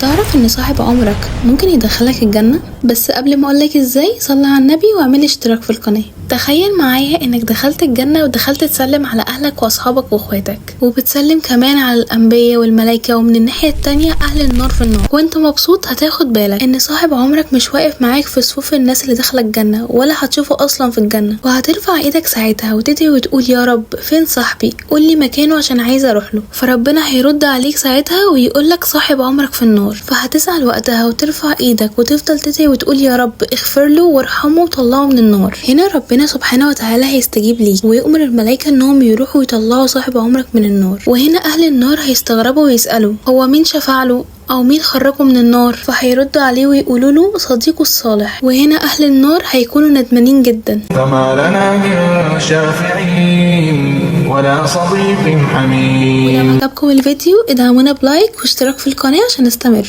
تعرف ان صاحب عمرك ممكن يدخلك الجنة؟ بس قبل ما اقولك ازاي، صلي على النبي واعمل اشتراك في القناة. تخيل معايا انك دخلت الجنة ودخلت تسلم على اهلك واصحابك واخواتك، وبتسلم كمان على الانبياء والملائكة، ومن الناحية التانية اهل النار في النار. وانت مبسوط هتاخد بالك ان صاحب عمرك مش واقف معاك في صفوف الناس اللي داخلة الجنة، ولا هتشوفه اصلا في الجنة. وهترفع ايدك ساعتها وتدعي وتقول يا رب فين صاحبي، قول لي مكانه عشان عايزة اروح له. فربنا هيرد عليك ساعتها ويقول لك صاحب عمرك في النار. فهتزعل وقتها وترفع ايدك وتفضل تدعي وتقول يا رب اغفر له وارحمه وطلعه من النار. هنا ربنا سبحانه وتعالى هيستجيب ليك ويؤمر الملائكة انهم يروحوا يطلعوا صاحب عمرك من النار. وهنا اهل النار هيستغربوا ويسألوا هو مين شفع له او مين خرجه من النار؟ فهيردوا عليه ويقولوا له صديقه الصالح. وهنا اهل النار هيكونوا ندمانين جدا. فما لنا من شافعين ولا صديق حميم. ولو عجبكم الفيديو ادعمونا ب like واشتراك في القناة عشان نستمر.